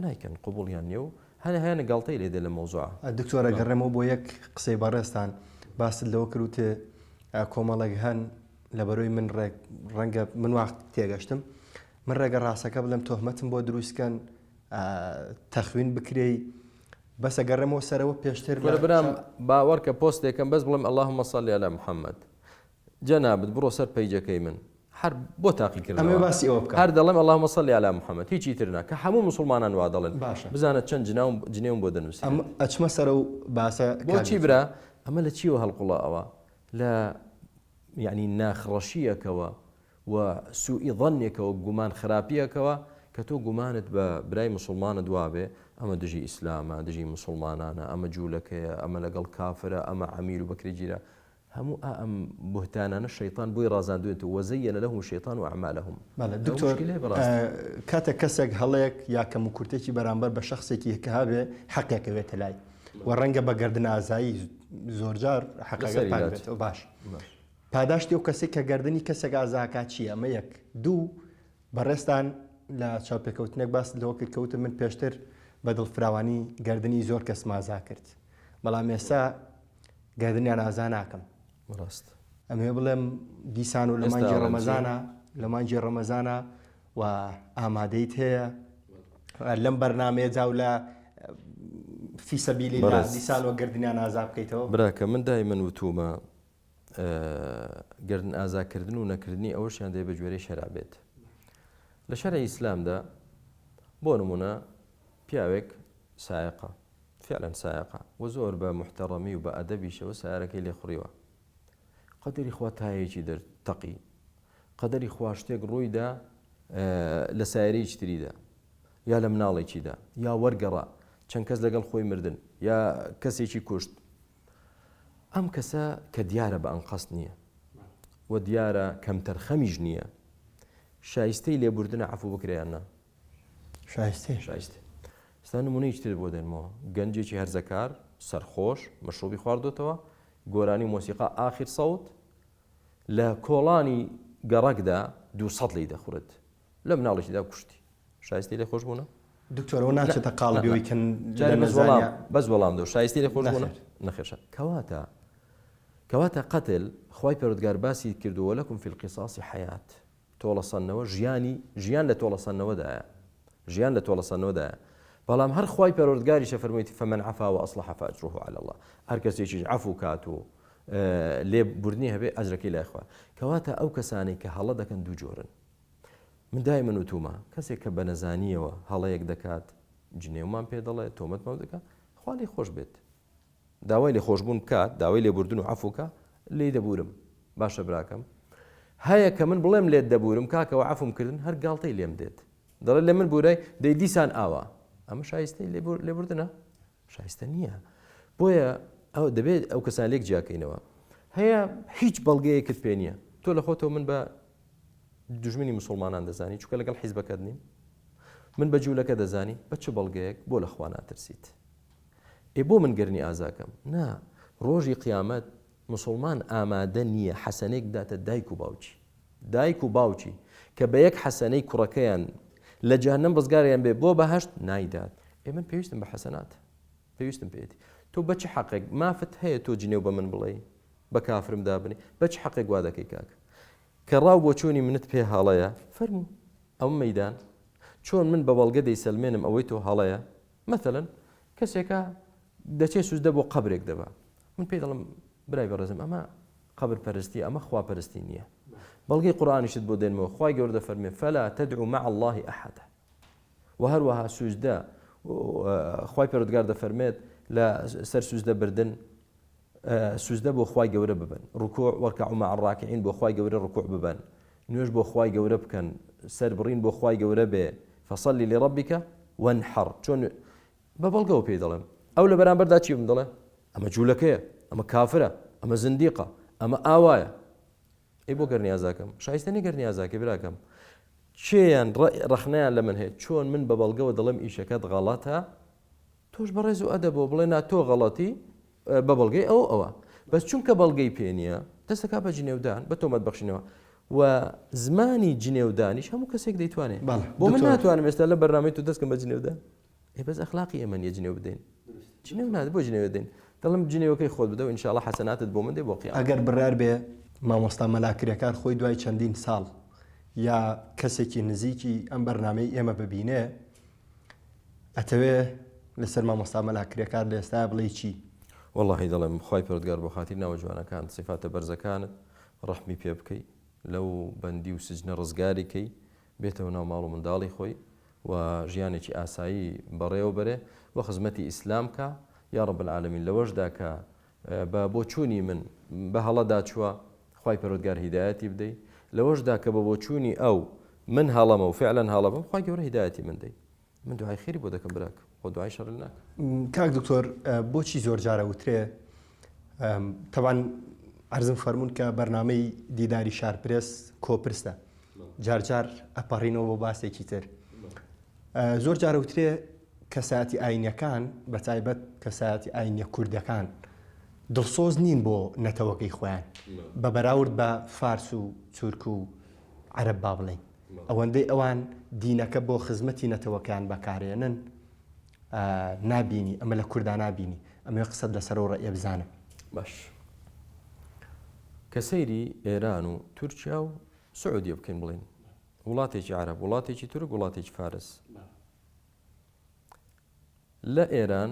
نایکەن قبوڵیان نیە و هەنە هەیانە گاڵتەی لێ دێ لە مەوزوعە. دکتۆر ئەگەڕێمەوە بۆ یەک قسەی بەڕێزتان باست لەوە کرد وتێ کۆمەڵێک هەن لەبەرۆی من ڕێک ڕەنگە من وا تێگەشتم من ڕێگە ڕاستەکە بڵێم تۆهمەتم بۆ دروستکەن تەخوین بکرێی بەس ئەگەڕێمەوە سەرەوە پێشتر کورە برام باوەڕکە پۆستێکم بەس بڵێم اللهم صل علی محمد جەنابت بڕۆ سەر پەیجەکەی من هەر بۆ تاقیکردنەوە ئەمەوێ باسی ئەوە بکەم هەر دەڵێم اللهم صل علی محمد هیچی تر نا کە هەموو موسڵمانان وا دەڵێن باشە بزانە چەند جناوم جنێوم بۆ دەنووسرێت ئەم ئەچمە سەر ئەو باسە کاک بۆچی دکتۆر. برا ئەمە لە چیەوە هەڵقوڵا ئەوە لە یعنی ناخڕەشیەکەوە و سوئی ظنێکەوە گومان خراپیەکەوە کە تۆ گومانت بە برای موسڵمانت وابێ ئەمە دژی ئیسلامە دژی موسڵمانانە ئەمە جوولەکەیە ئەمە لەگەڵ کافرە ئەمە عەمیل و بەکرێگیرا هەموو ئا ئەم بوهتانانە شەیتان بۆی ڕازاندوێتەوە، وزین لهم الشیطان اعمالهم. بەڵێ ئەوە دکتۆر موشکیلەیە بەڕاستی. کاتێک کەسێک هەڵەیەک یا کەموکورتێکی بەرامبەر بە شەخسێکی کە هەبێ حەقێک ئەوێتە لای و ڕەنگە بە گەردن ئازایی زۆرجار حەقەکە لەسەری پاک لاچ. بێتەوە باش باش. پاداشتی ئەو کەسەی کە گەردنی کەسێک ئازاکات چییە ئەمە یەک دوو بەڕێزتان لە چاوپێکەوتنێک باست لەوە کرد کە وتم من پێشتر بە دڵفراوانی گەردنی زۆر کەسم ئازا کرد بەڵام ئێستا گەردنیان ئازا ناکەم. ڕاست. ئەمەوێ بڵێم دیسان و لە ئێستا مانگی ئەڵێم چی؟ ڕەمەزانە لە مانگی ڕەمەزانە و ئامادەیت هەیە لەم بەرنامەیە جا و لە فی سەبیلی اللە بەڕێز. دیسان و گەردنیان ئازا بکەیتەوە. براکە من دایمەن وتومە گەردن ئازاکردن و نەکردنی ئەوەشیان دەبێت بە گوێرەی شەرع بێت. لە شەرعی ئیسلامدا بۆ نمونە پیاوێک سایەقە فعلا سایەقە و زۆر بە محتەڕەمی و بە ئەدەبیشەوە سیارەکەی لێخوڕیوە قەدەری خوا تایەکی دەرتەقی قەدەری خوا شتێک ڕوویدا لە سایرەیەکی تریدا یا لە مناڵێکیدا یا وەرگەڕا چەند کەس لەگەڵ خۆی مردن یا کەسێکی کوشت ئەم کەسە کە دیارە بە ئەنقەست نییە و دیارە کەمتەرخەمیش نییە شایستەی لێبوردنە عەفو بکرێ یان نا؟ شایستەیە. شایستە. ئێستا نمونەیەکی تر بۆ دێنمەوە، گەنجێکی هەرزەکار، سەرخۆش، مەشروبی خواردۆتەوە، گۆرانی و مۆسیقا ئاخیر سەوت، لە کۆڵانی گەڕەکدا 200 لێی دەخورد، لە مناڵێکیدا کوشتی. شایستەی لێ خۆشبوونە؟ دکتۆر ئەوە ناچێتە قاڵبی ئەوەی کە لە نەزانیا. بەس وەڵام دەو شایستەی لێ خۆشبوونە؟ نەخێر. کەواتە کەواتە قەتل خوای پەروەردگار باسی کردووە ولکم فی القصاص حیات تۆڵەسەندنەوە ژیانی ژیان لە تۆڵەسەندنەوەدایە ژیان لە تۆڵەسەندنەوەدایە بەڵام هەر خوای پەروەردگاریشە فەرموویەتی فمن عفا وأصلح فأجره على الله هەر کەسێکیش عەفو کات و لێ بوردنی هەبێ ئەجرەکەی لای خوا کەواتە ئەو کەسانەی کە هەڵە دەکەن دوو جۆرن من دایمەن وتومە کەسێک کە بە نەزانیەوە هەڵەیەک دەکات جنێومان پێ دەڵێ تۆمەتمان دەکات خوا لێ خۆش بێت داوای لێخۆشبوون بکات، داوای لێبوردن و عەفو کا، لێی دەبوورم. باشە براکەم. هەیە کە من بڵێم لێت دەبوورم، کاکەوە عەفوم کردن، هەر گاڵتەی لێم دێت. دەڵێت لە من بوورای، دەی دیسان ئاوا. ئەمە شایستەی لێبوردنە؟ شایستە نییە. بۆیە ئەو دەبێت ئەو کەسان لێک جیاکەینەوە. هەیە هیچ بەڵگەیەکت پێ نییە. تۆ لە خۆتەوە من بە دوژمنی مسوڵمانان دەزانی، چونکە لەگەڵ حیزبەکەت نیم. من بە جوولەکە دەزانی، بە چ بەڵگەیەک؟ بۆ لە خوا ناترسیت؟ ئێ بۆ من گەرنی ئازاکەم؟ نا، ڕۆژی قیامەت موسوڵمان ئامادە نییە حەسەنەیەک بداتە دایک و باوکی. دایک و باوکی کە بە یەک حەسەنەی کوڕەکەیان لە جەهەنەم ڕزگاریان بێ بۆ بەهەشت نایدات. ئێ من پێویستم بە حەسەناتە. پێویستم پێیەتی. تۆ بە چ حەقێک مافت هەیە تۆ جنێو بە من بڵێی؟ بە کافرم دابنێی؟ بە چ حەقێک وا دەکەی کاکە؟ کە ڕاو بۆچوونی منت پێ هەڵەیە فەرموو ئەوە مەیدان. چۆن من بە بەڵگە دەیسەلمێنم ئەوەی تۆ هەڵەیە؟ مەسەلەن کەسێکە دەچێت سوجدە بۆ قەبرێک دەبا من پێی دەڵم برای بەڕێزم ئەمە قەبر پەرستی ئەمە خوا پەرستی نییە بەڵگەی قورئانیشت بۆ دێنمەوە خوای گەورە دەفەرمێ فلا تدعو مع الله احدا و هەروەها سوجدە خوای پەروەردگار دەفەرمێت لە سەر سوجدە بردن سوجدە بۆ خوای گەورە ببەن، ڕکوع، وارکعوا مع الراکعین، بۆ خوای گەورە ڕکوع ببەن، نوێژ بۆ خوای گەورە بکەن، سەربڕین بۆ خوای گەورە بێ، فصل لربک وانحر، چۆن بە بەڵگەوە پێی دەڵێم، ئەو لە بەرامبەردا چی بم دەڵێ؟ ئەمە جوولەکەیە، ئەمە کافرە، ئەمە زندیقە، ئەمە ئاوایە. ئەی بۆ گەرنیازاکەم؟ شایستە نیە گەرنیازاکەی براکەم. کێیان ڕەخنەیان لە من هەیە؟ چۆن من بە بەڵگەوە دەڵێم ئیشەکەت غەڵەتە، تۆش بە ڕێز و ئەدەبەوە بڵێ نا تۆ غەڵەتی بە بەڵگەی ئەو ئەوە بەس چونکە بەڵگەی پێ نییە دەستەکە بە جنێودان بە تۆمەت بەخشینەوە و زمانی جنێودانیش هەموو کەسێک دەیتوانێت بۆ من ناتوانم ئێستا لە بەرنامەی تۆ دەستکەم بە جنێودان ئێ بەس ئەخلاقی ئێمە نیە جنێو بدەین جنێو ناد بۆ جنێو دەین دەڵم جنێوەکەی خۆت بدە و ئینشاءاللە حەسەناتت بۆ من دێ بۆ قیامەت. ئەگەر بڕیار بێ مامۆستا مەلا کرێکار خۆی دوای چەندین ساڵ یا کەسێکی نزیکی ئەم بەرنامەی ئێمە ببینێ ئەتەوێ لەسەر مامۆستا مەلا کرێکار لە ئێستایا بڵێی چی؟ وەڵاهی دەڵێم خوای پەروەردگار بۆ خاتری ناوە جوانەکانت سیفاتە بەرزەکانت ڕەحمی پێ بکەی لەو بەندی و سجنە ڕزگاری کەی بێتەوە ناو ماڵ و منداڵی خۆی و ژیانێکی ئاسایی بەڕێوە بەرێ و خزمەتی ئیسلام کا یا رب العالمین لەوەشدا کە بە بۆچوونی من بە هەڵەدا چووە خوای پەروەردگار هیدایەتی بدەی لەوەشدا کە بە بۆچوونی ئەو من هەڵەمە و فعلا هەڵە بم خوای گەورە هیدایەتی من دەی من دوعای خێری بۆ دەکەم براکەم خۆ دوعای شەڕ ناکەم. کاک دکتۆر بۆچی زۆر جارە وترێ تەبان عەرزم فەرموون کە بەرنامەی دیداری شار پرێس کۆپرسە جار جار ئەپەڕینەوە بۆ باسێکی تر زۆر جارە وترێ کەسایەتی ئاینیەکان بە تایبەت کەسایەتی ئاینیە کوردەکان دڵسۆز نین بۆ نەتەوەکەی خۆیان بە بەراورد بە فارس و تورک و عەرەب با بڵێین ئەوەندەی ئەوان دینەکە بۆ خزمەتی نەتەوەکەیان بەکارێنن نابینی ئەمە لە کوردا نابینی ئەمەوێ قسەت لەسەر ئەو ڕەئیە بزانم. باش کە سەیری ئێران و تورکیا و سعودیە بکەین بڵێین وڵاتێکی عەرەب وڵاتێکی تورک وڵاتێکی فارس لە ئێران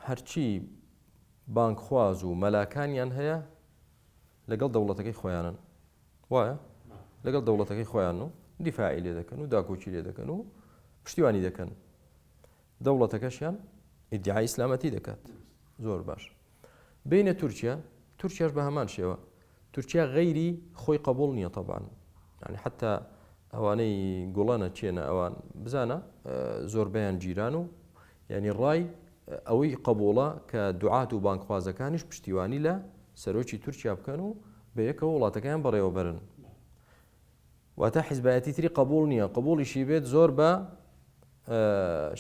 هەرچی بانگخواز و مەلاکانیان هەیە لەگەڵ دەوڵەتەکەی خۆیانن وایە لەگەڵ دەوڵەتەکەی خۆیان و دیفاعی لێ دەکەن و داکۆکی لێ دەکەن و پشتیوانی دەکەن دەوڵەتەکەشیان ئیدعای ئیسلامەتی دەکات زۆر باش بینە تورکیا تورکیاش بە هەمان شێوە تورکیا غەیری خۆی قبول نییە طبعا یعنی حتا ئەوانەی گوڵەنە چێنە ئەوان بزانە زۆربەیان جیران و یعنی ڕای ئەوەی قبوڵە کە دوعات و بانگخوازەکانیش پشتیوانی لە سەرۆکی تورکیا بکەن و بەیەکەوە وڵاتەکەیان بەڕێوەبەرن. واتە حیزبایەتی تری قبوڵ نییە، قبوڵیشی بێت زۆر بە.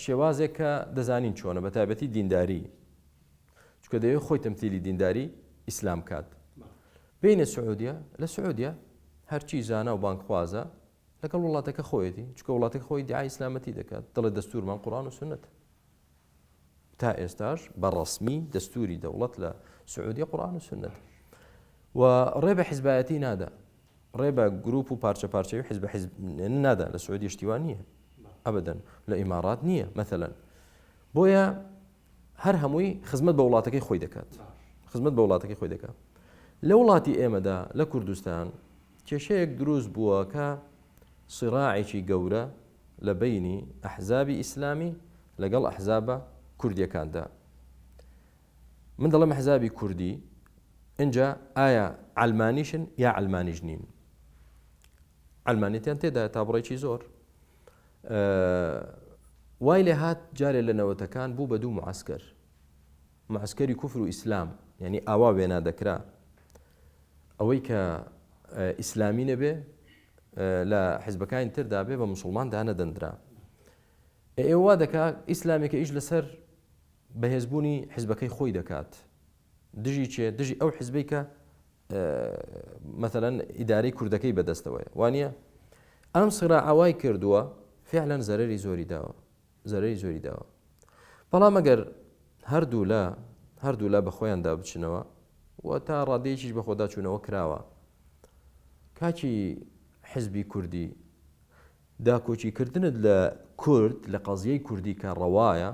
شێوازێک کە دەزانین چۆنە بە تایبەتی دینداری چونکە دەیەوێت خۆی تەمثیلی دینداری ئیسلام کات بینە سعودیە لە سعودیە هەرچی زانا و بانکخوازە لەگەڵ وڵاتەکە خۆیەتی چکە وڵاتەکە خۆی دیعای ئیسلامەتی دەکات دەڵێ دەستورمان قورآن و سنت تا ئێستاش بە ڕسمی دەستوری دەوڵەت لە سعودیە قورآن و سنت و ڕێ بە حیزبایەتی نادا ڕێ بە گروپ و پارچە پارچەی و حیزب حیزب نادا لە سعودیە شتیوان نییە ئەبدەن لە ئیمارات نییە مەثلەن بۆیە هەر هەمووی خزمەت بە وڵاتەکەی خۆی دەکات خزمەت بە وڵاتەکەی خۆی دەکات لە وڵاتی ئێمەدا لە کوردستان کێشەیەک دروست بووە کە سیراعێکی گەورە لە بینی ئەحزابی ئیسلامی لەگەڵ ئەحزابە کوردیەکاندا من دەڵێم ئەحزابی کوردی اینجا ئایا ئەلمانیشن یا ئەلمانیش نین ئەلمانیتیان تێدا تا بڕێکی زۆر وای لێ هات جارێ لە نەوەتەکان بوو بە دوو معسکەر معسکەری کوفر و ئیسلام یعنی ئاوا وێنا دەکرا ئەوەی کە ئیسلامی نەبێ لە حزبەکانی تردا بێ بە مسلمان دانەدەندرا ئێوە دەکا ئیسلامێکە ئیش لەسەر بەهێزبوونی حزبەکەی خۆی دەکات دژی چێ دژی ئەو حزبەی کە مەثلەن ئیدارەی کوردەکەی بەدەستەوەیە وانە ئەم سرا ئەوای کردووە فعلەن زەرری زۆری داوە زەرری زۆری داوە بەڵام ئەگەر هەردوو لە هەردوو لا بە خۆیاندا بچنەوە و تا ڕادەیەکیش بە خۆدا چوونەوە کراوە کاکی حزبی کوردی داکۆکیکردنت لە کورد لە قەزیەی کوردی کە ڕەوایە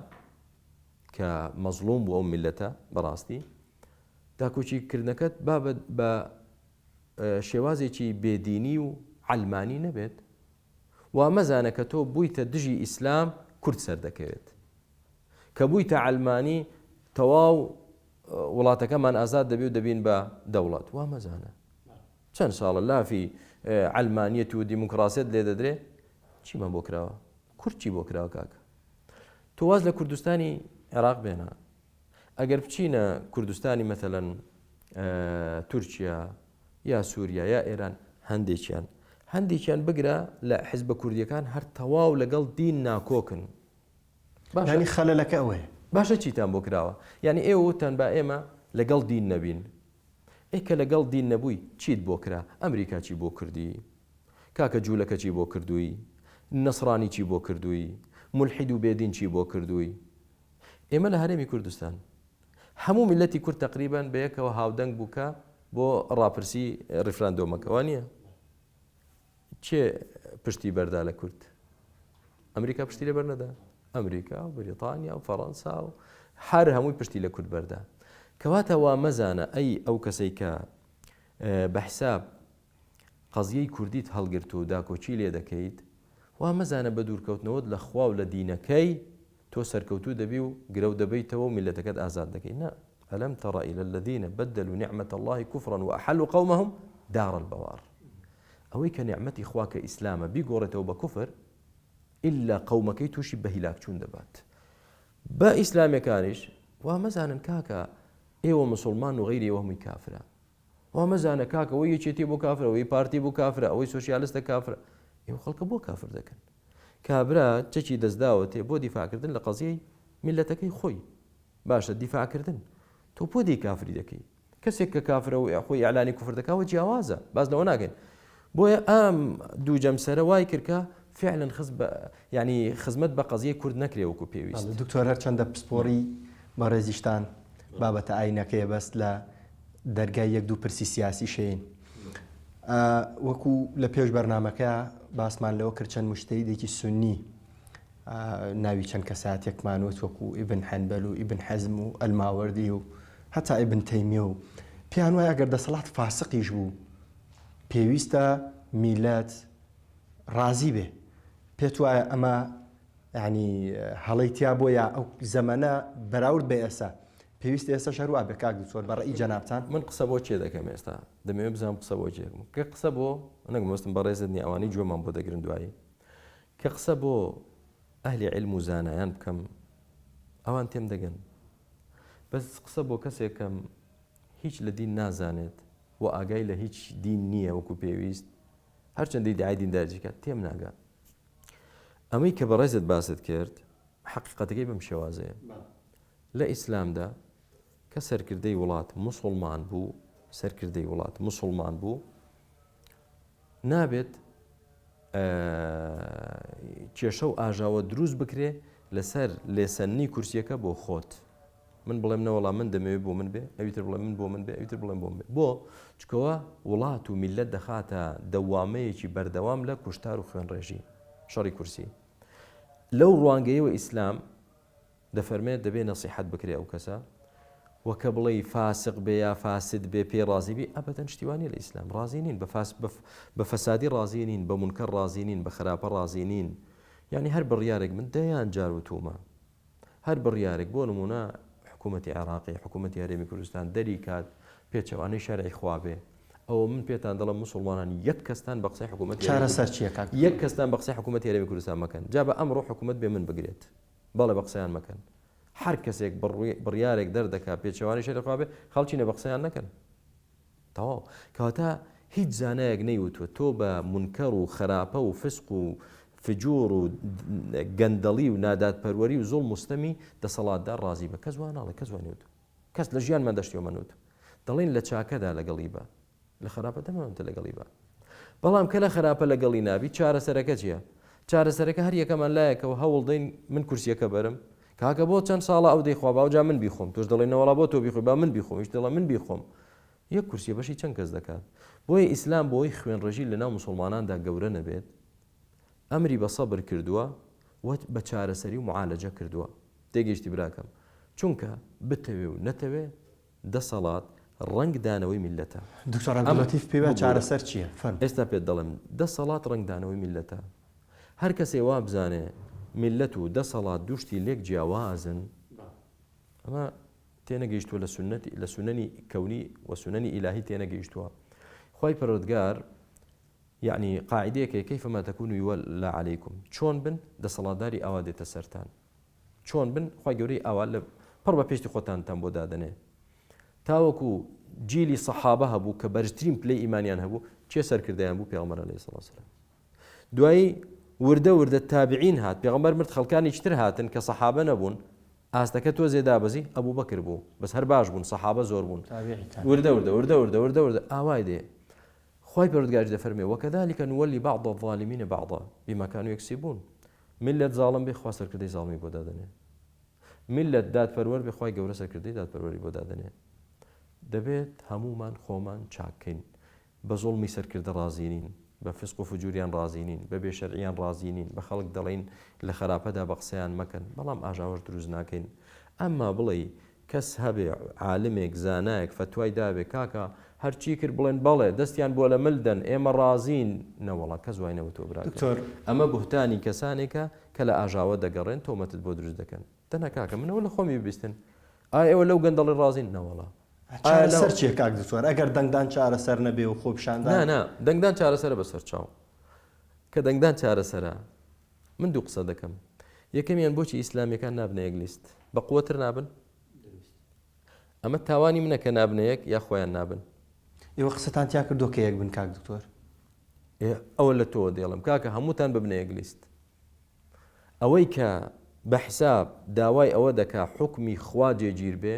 کە مەزڵوم بوو ئەو میلەتە بەڕاستی داکۆکی کردنەکەت با بە شێوازێکی بێدینی و عەلمانی نەبێت وا مەزانە کە تۆ بوویتە دژی ئیسلام کورد سەردەکەوێت کە بوویتە عەلمانی تەواو وڵاتەکەمان ئازاد دەبێ و دەبین بە دەوڵەت وا مەزانە چەند ساڵە لافی عەلمانیەت و دیموکراسیەت لێ دەدرێ چیمان بۆ کراوە کورد چی بۆ کراوە کاکە تۆ واز لە کوردستانی عێراق بێنە ئەگەر بچینە کوردستانی مەتەلەن تورکیا یا سووریا یا ئێران هەندێکیان هەندێکیان بگرە لە حزبە کوردیەکان هەر تەواو لەگەڵ دین ناکۆکن باشە خەلەلەکە ئەوەیە باشە چیتان بۆ کراوە یعنی ئێوە وتان با ئێمە لەگەڵ دین نەبین ئەی کە لەگەڵ دین نەبووی چیت بۆ کرا؟ ئەمریکا چی بۆ کردی؟ کاکە جولەکە چی بۆ کردووی؟ نەسڕانی چی بۆ کردووی؟ مولحید و بێدین چی بۆ کردووی؟ ئێمە لە هەرێمی کوردستان هەموو میللەتی کورد تەقریبەن بەیەکەوە هاودەنگ بوو کە بۆ ڕاپرسی ڕیفراندۆمەکە وانییە؟ کێ پشتی بەردا لە کورد؟ ئەمریکا پشتی لە بەرنەدا ئەمریکا و بریتانیا و فەڕەنسا و هەر هەمووی پشتی لە کورد بەردا کەواتە وا مەزانە ئەی ئەو کەسەی کە بە حساب قەزیەی کوردیت هەڵگرت و داکۆکی لێ دەکەیت وا مەزانە بە دوورکەوتنەوەت لە خوا و لە دینەکەی تۆ سەرکەوتوو دەبی و گرەو دەبەیتەوە و میللەتەکەت ئازاد دەکەی نا الم تر الى الذین بدلوا نعمة الله کفرا واحلوا قومهم دار البوار ئەوەی کە نیعمەتی خوا کە ئیسلامە بیگۆڕێتەوە بە کوفر ئیلا قەومەکەی تووشی بە هیلاکچوون دەبات بە ئیسلامەکانیش وا مەزانن کاکە ئێوە مسلمان و غیری ئێوە هەمووی کافرە وا مەزانە کاکە ئەوەی یەکێتی بۆ کافرە ئەوەی پارتی بۆ کافرە ئەوەی سۆسیالستە کافرە ئێوە خەڵکە بۆ کافر دەکەن کابرا چەکی دەستداوەتێ بۆ دیفاعکردن لە قەزیەی میلەتەکەی خۆی باشە دیفاعکردن تۆ بۆ دێی کافری دەکەی کەسێک کە کافرە و خۆی ئیعلانی کوفر دەکاوە جیاوازە باز لەوە ناکەین بۆیە ئەم دوو جەمسەرە وای کرد کە فعلا خز بە ینی خزمەت بە قەزیەی کورد نەکرێ وەکو پێویست دکتۆر هەرچەندە پسپۆڕی بەڕێزیشتان بابەتە ئاینەکەیە بەس لە دەرگای یەک دوو پرسی سیاسی شەین وەکو لە پێش بەرنمەکە باسمان لەوە کرد چەند مشتەیدێکی سنی ناوی چەند کەساتێکمان وت وەکو ئیبن حەنبەل و ئیبن حەزم و ئەلماوەردی و هەتا ئیبن تەیمیە و پێیان وایە ئەگەر دەسەڵات فاسقیش بوو پێویستە میلەت ڕازی بێ پێت وایە ئەمە یعنی هەڵەی تیا بۆ یا ئەو زەمەنە بەراورد بە ئێستا پێویستە ئێستاش هەر وا بێ کاک دکتۆر بە ڕەئی جەنابتان؟ من قسە بۆ کێ دەکەم ئێستا؟ دەمەوێت بزانم قسە بۆ کێ دەکەم. کە قسە بۆ، نەک مەبەستم بەڕێزت نییە، ئەوانەی گوێمان بۆ دەگرن دوایی. کە قسە بۆ ئەهلی عیلم و زانایان بکەم، ئەوان تێم دەگەن. بەس قسە بۆ کەسێک کەم هیچ لە دین نازانێت و ئاگای لە هیچ دین نییە وەکو پێویست، هەرچەندە ئیدعای دینداری کات، تێم ناگا. ئەمەی کە بەڕێزت باست کرد حەقیقەتەکەی بەم شێوازەیە لە ئیسلامدا کە سەرکردەی وڵات موسڵمان بوو، سەرکردەی وڵات موسڵمان بوو، نابێت کێشە و ئاژاوە دروست بکرێ لەسەر لێسەننی کورسیەکە بۆ خۆت. من بڵێم نەوەڵا من دەمەوێت بۆ من بێ ئەوی تر بڵێ من بۆ من بێ ئەوی تر بڵێم بۆ من بێ بۆ چکەوە وڵات و میلەت دەخاتە دەوامەیەکی بەردەوام لە کوشتار و خوێنڕێژی شەڕی کورسی لەو ڕوانگەیەوە ئیسلام دەفەرمێت دەبێ نەسیحەت بکرێ ئەو کەسە وە کە بڵێی فاسق بێ یا فاسد بێ پێی ڕازی بی ئەبەدەن شتی وا نیە لە ئیسلام ڕازی نین بە فاس بە فەسادی ڕازی نین بە مونکەر ڕازی نین بە خراپە ڕازی نین یعنی هەر بڕیارێک من دەیان جار وتومە هەر بڕیارێک بۆ نمونە حکوومەتی عێراقی حکوومەتی هەرێمی کوردستان دەری کات پێچەوانەی شەرعی خوا بێ ئەوە من پێتان دەڵێم مسلمانان یەک کەستان بە قسەی حکوومەت چارەسەر چییە کاک یەک کەستان بە قسەی حکوومەتی هەرێمی کوردستان مەکەن جا بە ئەمڕۆ حکوومەت بێ من بگرێت بەڵێ بە قسەیان مەکەن هەر کەسێک بڕیارێک دەردەکا پێچەوانەی شەرعی خوا بێ خەڵکینە بە قسەیان نەکەن تەواو کەواتە هیچ زانایەک نەیوتوە تۆ بە منکەر و خراپە و فسق و فجور و گەندەڵی و نادادپەروەری و زوڵم و ستەمی دەسەڵاتدار ڕازی بە کەس وا ناڵێ کەس وا نەیوتوە کەس لە ژیانمان دەشتیەوە مەنوت دەڵێن لە چاکەدا لەگەڵی بە لە خراپە دەمەوەتە لەگەڵی بە بەڵام کە لە خراپە لەگەڵی نابی چارەسەرەکە چییە؟ چارەسەرەکە هەر یەکەمان لایەکەوە هەوڵ دەین من کورسیەکە بەرم کاکە بۆ چەند ساڵە ئەو دەیخوا باوجا من بیخۆم تۆش دەڵێ نەوەڵا بۆ تۆ بیخۆی با من بیخۆم هیچ دەڵێ من بیخۆم یەک کورسیە بەشی چەند کەس دەکات بۆیە ئیسلام بۆی خوێنڕێژی لەناو مسلماناندا گەورە نەبێت ئەمری بە سەبر کردووە و بە چارەسەری و معالەجە کردووە تێگەیشتی براکەم چونکە بتەوێ و نەتەوێ دەسەڵات ڕەنگدانەوەی میللەتە. دکتۆر عەبدوللەتیف پێی وایە چارەسەر چییە؟ فەرموو. ئێستا پێت دەڵێم دەسەڵات ڕەنگدانەوەی میللەتە. هەر کەسێ وابزانێ میللەت و دەسەڵات دوو شتی لێک جیاوازن ئەمە تێنەگەیشتووە لە سوننەتی لە سوننەنی کەونی و سوننەنی ئیلاهی تێنەگەیشتووە. خوای پەروەردگار یەعنی قاعیدەیەک هەیە کیفما تکونوا یولی علیکم چۆن بن دەسەڵاتداری ئاوا دێتە سەرتان. چۆن بن خوای گەورەی ئاوا لە پڕ بە پێشتی خۆتانتان بۆ دادەنێ تاوەکو جیلی سەحابە هەبوو کە بەرزترین پلەی ئیمانیان هەبوو چێ سەرکردیان بوو پێغەمبەر عەلەیهی سڵاو سەلام دوایی وردە وردە تابعین هات پێغەمبەر مرد خەڵکانێکی تر هاتن کە سەحابە نەبوون ئاستەکە تۆ زێدابەزی ئەبوو بەکر بوو بەس هەر باش بوون سەحابە زۆر بوون وردە وردە وردە وردە وردە وردە ئاوای دێ خوای پەروەردگاریش دەفەرمێ، وکذلک نولی بعض الظالمین بعضا بما کانوا یکسبون، میللەت زاڵم بێ خوا سەرکردەی زاڵمی بۆ دادەنێ، میللەت دادپەروەر بێ خوای گەورە سەرکردەی دادپەروەری بۆ دادەنێ. دەبێت هەموومان خۆمان چاک کەین، بە زوڵمی سەرکردە ڕازی نین، بە فسق و فجوریان ڕازی نین، بە بێ شەرعیان ڕازی نین، بە خەڵک دەڵێین لە خەراپەدا بە قسەیان مەکەن، بەڵام ئاژاوەش دروست ناکەین. ئەمما بڵێی کەس هەبێ عالمێک زانایەک فەتوای دابێ کاکە هەرچی کرد بڵێن بەڵێ دەستیان بۆ لە مل دەن ئێمە ڕازین نەوەڵا کەس وای نەوتوە براکەم دکتۆر. ئەمە بوهتانی کەسانێکە کە لە ئاژاوە دەگەڕێن تۆمەتت بۆ دروست دەکەن دەنا کاکە من ئەوە لە خۆمی ببیستن ئایا ئێوە لەو گەندەڵی ڕازین نەوەڵا ئایا لەو چارەسەر چیە کاک دکتۆر ئەگەر دەنگدان چارەسەر نەبێ و خۆپیشاندان نا نا دەنگدان چارەسەرە بەسەر چاو کە دەنگدان چارەسەرە من دوو قسە دەکەم یەکەمیان بۆچی ئیسلامیەکان نابنە یەک لیست بە قوتر نابن ئەمە تاوانی منە کە نابنە یەک یا خۆیان نابن ئێوە قسەتان تیا کردو کە یەک بن کاک دکتۆر ئەوە لە تۆ دێڵم کاکە هەمووتان ببنە یەک لیست ئەوەی کە بە حساب داوای ئەوە دەکا حکمی خوا جێگیر بێ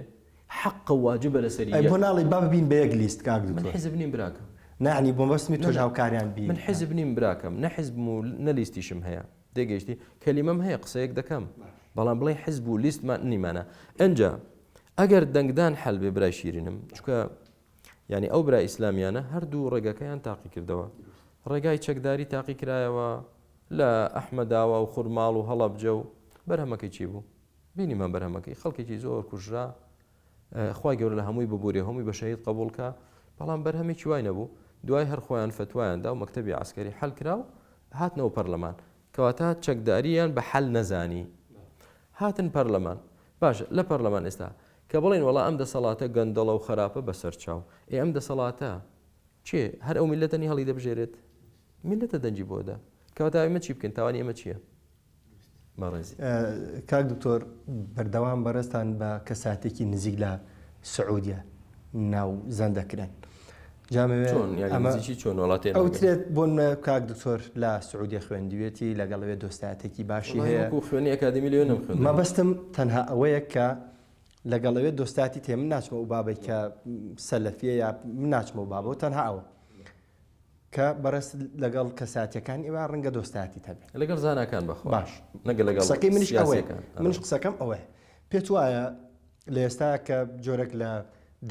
حەقە و واجبە لەسەری ئەی یەک. بۆ ناڵێی با ببین بە یەک لیست کاک من دکتۆر؟ حیزب نیم براکەم. نا یەعنی بۆ مەبەستمی نا تۆش نا هاوکاریان بی من کاک. حیزب نیم براکەم نە حیزبم و نە لیستیشم هەیە تێگەیشتی کەلیمەم هەیە قسەیەک دەکەم بەڵام بڵێی حیزب و لیستمان نیمانە ئەنجا ئەگەر دەنگدان حەل بێ برای شیرینم چونکە یعنی ئەو برا ئیسلامیانە هەردوو ڕێگەکەیان تاقی کردەوە ڕێگای چەکداری تاقی کرایەوە لە ئەحمەداوا و خورماڵ و هەڵەبجە و بەرهەمەکەی چی بوو بینیمان بەرهەمەکەی خەڵکێکی زۆر کوژرا خوای گەورە لە هەمووی ببورێ هەمووی بە شەهید قبوڵ کا بەڵام بەرهەمێکی وای نەبوو دوای هەر خۆیان فەتوایان دا و مەکتەبی عەسکەری حەل کرا و هاتنەوە پەرلەمان کەواتە چەکداریان بە حەل نەزانی هاتن پەرلەمان باشە لە پەرلەمان ئێستا کە بڵێن وەڵا ئەم دەسەڵاتە گەندەڵە و خراپە بەسەر چاو ئێ ئەم دەسەڵاتە چێ هەر ئەو میلەتە نی هەڵی دەبژێرێت میلەتە دەنگی بۆدا کەواتە ئێمە چی بکەین تاوانی ئێمە چییە؟ بەڕێزی. کاک دکتۆر بەردەوام بەڕێزتان بە کەساتێکی نزیک لە سعودیە ناو زەند دەکرێن. جامەوێ چۆن یاری ئەمە نزیکی چۆن وڵا تێ ناگەم. ئەوترێت بۆ نمونە کاک دکتۆر لە سعودیە خوێندویەتی لەگەڵ ئەوێ دۆستایەتێکی باشی وەڵای هەیە وەکو خوێنی ئەکادیمی لەوێ نەمخوێندووە. مەبەستم تەنها ئەوەیە کە لەگەڵ ئەوێ دۆستایەتی تێ من ناچمە ئەو بابەی کە سەلەفیە یا من ناچمە ئەو بابەوە تەنها ئەوە کە بەڕێزت لەگەڵ کەساتیەکانی ئێوە ڕەنگە دۆستایەتیت هەبێ. لەگەڵ زاناکان بەخوا باش نەگە لەگەڵ قسەکەی منیش ئەوەیە سیاسیەکان. منیش قسەکەم ئەوەیە پێت وایە لە ئێستا کە جۆرێک لە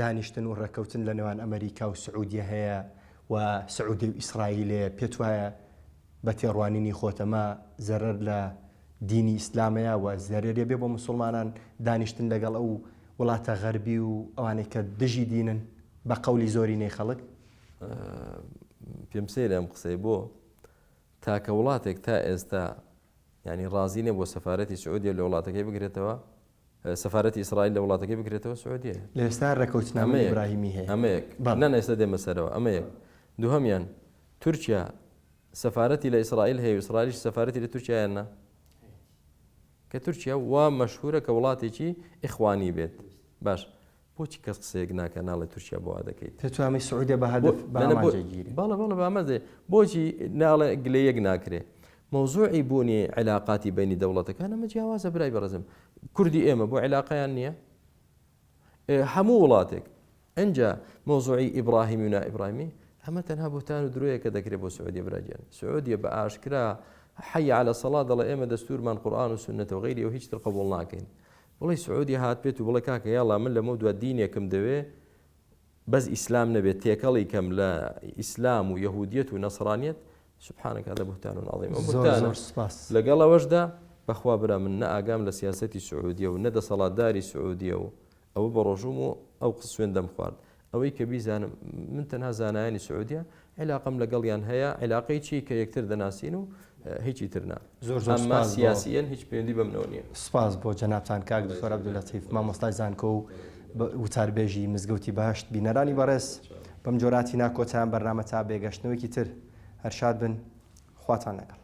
دانیشتن و ڕێککەوتن لە نێوان ئەمەریکا و سعودیە هەیە و سعودیە و ئیسرائیل هەیە، پێت وایە بە تێڕوانینی خۆت ئەمە زەرەر لە دینی ئیسلامەیە و زەرەرێ بێ بۆ مسوڵمانان دانیشتن لەگەڵ ئەو وڵاتە غەربی و ئەوانەی کە دژی دینن بە قەولی زۆرینەی خەڵک؟ پێم سەیرە ئەم قسەیە بۆ تاکە وڵاتێک تا ئێستا یانی ڕازی نەبووە سەفارەتی سعودیە لە وڵاتەکەی بگرێتەوە سەفارەتی ئیسرائیل لە وڵاتەکەی بکرێتەوە سعودیە. لە ئێستا ڕێکەوتنامەی ئیبراهیمی هەیە. ئەمە یەک. نا نا ئێستا دێمە سەرەوە. ئەمە یەک. دووهەمیان تورکیا سەفارەتی لە ئیسرائیل هەیە و ئیسرائیلیش سەفارەتی لە تورکیا یان نا؟ کە تورکیا وا مەشهورە کە وڵاتێکی ئیخوانی بێت. باش بۆچی کەس قسەیەک ناکە ناڵێ تورکیا بۆ وا دەکەیت؟ پێت وامەی سعودیە بە هەدەف بە ئامانج ئەگیرێ؟ بەڵێ بەڵێ بە ئامانج دەگیرێ. بۆچی ناڵێ گلەیەک ناکرێ؟ مەوزوعی بوونی عیلاقاتی بەینی دەوڵەتەکان ئەمە جیاوازە برای بەڕێزم. کوردی ئێمە بۆ عیلاقەیان نییە؟ هەموو وڵاتێک. ئینجا مەوزوعی ئیبراهیمی و نائیبراهیمی ئەمە تەنها بوهتان و درۆیە کە دەکرێت بۆ سعودیە برا گیان. سعودیە بە ئاشکرا حی علی الصلاة دەڵێ ئێمە دەستورمان قورئان و سوننەتە و غەیری و هیچ تر قبوڵ ناکەین. بڵێی سعودی هات بێت و بڵێ کاکە یاڵا من لەمەو دوا دینێکم دەوێ بەس ئیسلام نەبێت تێکەڵی کەم لە ئیسلام و یەهودیەت و نەسرانیەت سبحانك هذا بهتان عظیم ئەو زۆر بهتانە زۆر سپاس. لەگەڵ ئەوەشدا بەخوا برا من نە ئاگام لە سیاسەتی سعودیە و نە دەسەڵاتداری سعودیە و ئەوە بە ڕۆژووم و ئەو قس سوێندەم خوارد ئەوەی کە بیزانم من تەنها زانایانی سعودیە عیلاقەم لەگەڵیان هەیە عیلاقەی چی کە یەکتر دەناسین و هیچی تر نا زۆر زۆر ئەمما سپاس بۆ سیاسیەن هیچ پەیوەندی بەمنەوە نییە. سپاس بۆ جەنابتان کاک دکتۆر عەبدولەتیف مامۆستای زانکۆ و وتاربێژی مزگەوتی بەهەشت بینەرانی بەڕێز بەم جۆرە هاتینە کۆتایان بەرنامە تا بێگەشتنەوەیەکی تر هەر شاد بن خواتان لەگەڵ.